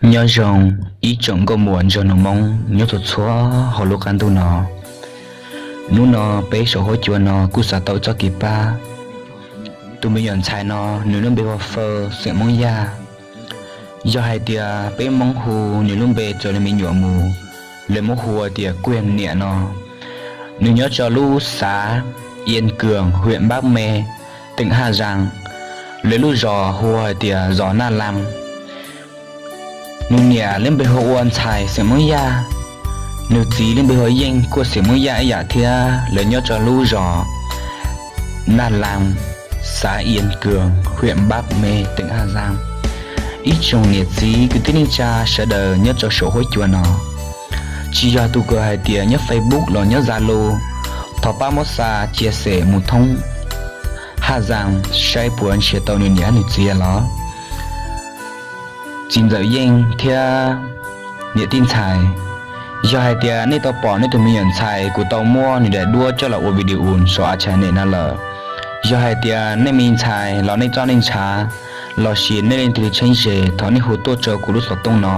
Nyob zoo ib tsoom nkauj muam nraug nus Hmoob nyob txhua txhua hauv lub qab ntuj no. Hnub no peb saum huab cua no kuj xav tau txoj kev pab. Tus me nyuam ntxhais no nws lub npe hu ua Faw xeem Hmoob Yaj. Yog hais tias peb Hmoob hu nws lub npe raws li me nyuam mus, lawv muab hu tias Kuj Niam no. Nws nyob rau lub xav Ias Kws, hwm Npab Me, teem Haj Zaas. Lawv lub zos hu hais tias zos Naj Laa. Nws niam lub npe hu ua Ntxhais xeem Hmoob Yaj, nws txiv lub npe hu ua Yeej kuj xeem Hmoob Yaj ib yam thiab. Lawv nyob rau lub zos Naj Laa, xav Ias Kws, hwm Npab Me, teem Haj Zaas. Ib tsoom niam txiv kwv tij neej tsa sawv daws nyob rau saum huab cua no, tsis yog tus kws hais tias nyob Facebook los nyob Zalo, thov pab muab xa cia xem mus thoob Haj Zaas saib puas nrhiav tau nws niam nws txiv los. Txiv ntxawm Yeej thiab niam tij ntxhais, yog hais tias nej tau pom nej tus me nyuam ntxhais kuv tau muab nws daim duab coj los ua video saum a channel no lawm, yog hais tias nej me ntxhais los nej txoj neej ntshav, lossis nej leej twg tsheeb ze, thov nej hu tuaj rau kuv lub xov tooj no.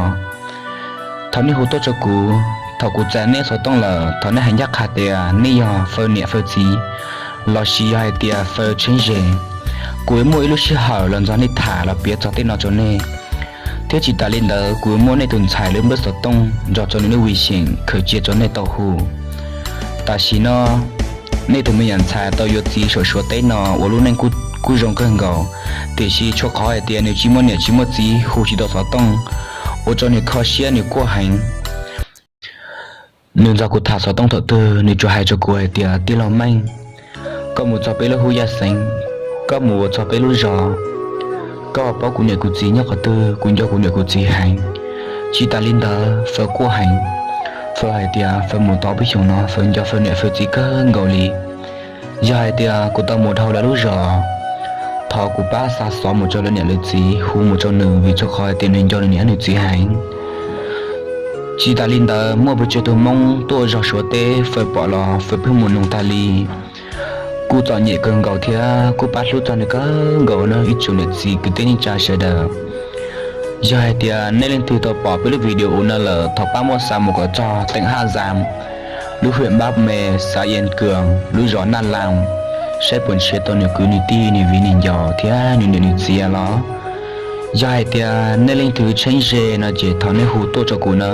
Thov nej hu tuaj rau kuv, thaum kuv txais nej xov tooj lawm, thov nej hais ncaj qha tias nej yog Faw niam Faw txiv, lossis yog hais tias Faw tsheeb ze. Kuv yuav muaj ib lub sij hawm los nrog nej tham los piav txog tej no rau nej. Thiab tsis tas li ntawd, kuv yuav muab nej tus ntxhais lub npawb xov tooj nrog rau nws lub vi xeem khaws cia rau nej tau hu. Tam sim no nej tus me nyuam ntxhais tau yuav txiv saum Suav teb no ua lub neej kuj zoo kawg nkaus, tiam sis tshuav qhov hais tias nws tsis muaj niam tsis muaj txiv, hu tsis tau xov tooj, ua rau nws kho siab nws quaj heev. Nws nrog kuv tham xov tooj thaum twg nws tsuas hais rau kuv hais tias, tij laug Meej, koj mus txog peb lub hub yaj xeev, koj mus ua txog peb lub zos, koj paub kuv niam kuv txiv nyob qhov twg? Kuv nco kuv niam kuv txiv heev. Tsis tas li ntawd, Faw quaj heev. Faw hais tias Faw mus tau peb xyoos no, Faw nco Faw niam Faw txiv kawg nkaus li. Yog hais tias kuv tau mus dhau lawv lub zos, thov kuv pab xa xov mus rau lawv niam lawv txiv, hu mus rau nws, vim tshuav qhov hais tias nws nco nws niam nws txiv heev. Tsis tas li ntawd, muaj pes tsawg tus Hmoob tuaj zog Suav teb, Faw pom los Faw pheej mus noog tag li. Kuj txom nyem kawg nkaus thiab kuj pab hlub txog nws kawg nkaus na ib tsoom niam txiv kwv tij neej tsa sawv daws. Yog hais tias nej leej twg tau pom peb lub video no lawm, thov pab muab xa mus kom txog teem Haj Zaas, lub hwm Npab Me, xav Yas Kws, lub zos Naj Laa, saib puas nrhiav tau nws kwv nws tij nws viv nws ncaus thiab nws niam nws txiv los. Yog hais tias nej leej twg tsheeb ze no ces thov nej hu tuaj rau kuv na,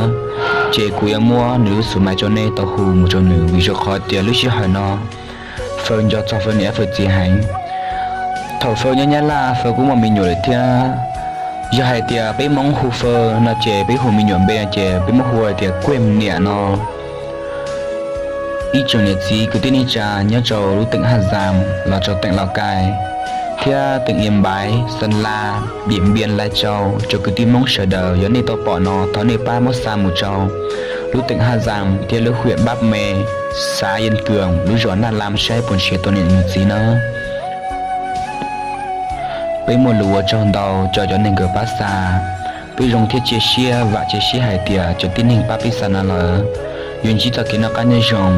ces kuv yuav muab nws lub xus mais rau nej tau hu mus rau nws, vim rau qhov tias lub sij hawm no Faw nco txog Faw niam Faw txiv heev. Thaum Faw nyob Nyab Laj Faw kuj muaj me nyuam lawm thiab. Yog hais tias peb Hmoob hu Faw no ces peb hu me nyuam npe no ces peb muab hu hais tias Kuj Niam no. Ib tsoom niam txiv kwv tij neej tsa nyob rau lub teem Haj Zaas los rau teem Los Kais thiab teem Yas Npaiv, Xas Las, Diam Npias, Lais Tsau, rau kwv tij Hmoob sawv daws, yog nej tau pom no thov nej pab muab xa mus rau lub teem Haj Zaas thiab lub hwm Npab Me, xav Yas Kws, lub zos Naj Laa saib puas nrhiav tau niam nws txiv na. Peb muaj lus ua tsaug ntau rau cov neeg nkawd pab xa. Peb zoo thiab cia siab, vam cia siab hais tias cov tib neeg pab peb xa no lawm yuav ntsib txoj kev noj qab nyob zoo.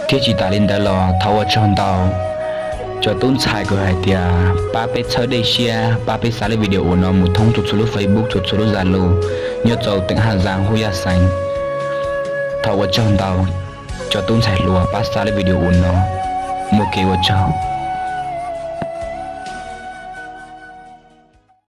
Thiab tsis tas li ntawd los thov ua tsaug ntau cov tub ntxhais kws hais tias pab peb txhawb dej siab, pab peb xa lub video no mus thoob txhua txhua lub Facebook, txhua txhua lub Zalo nyob rau teem Haj Zaas hub yaj xeev. Thov ua tsaug ntau cov tub ntxhais hluas pab xa lub video no. Muaj kev ua tsaug.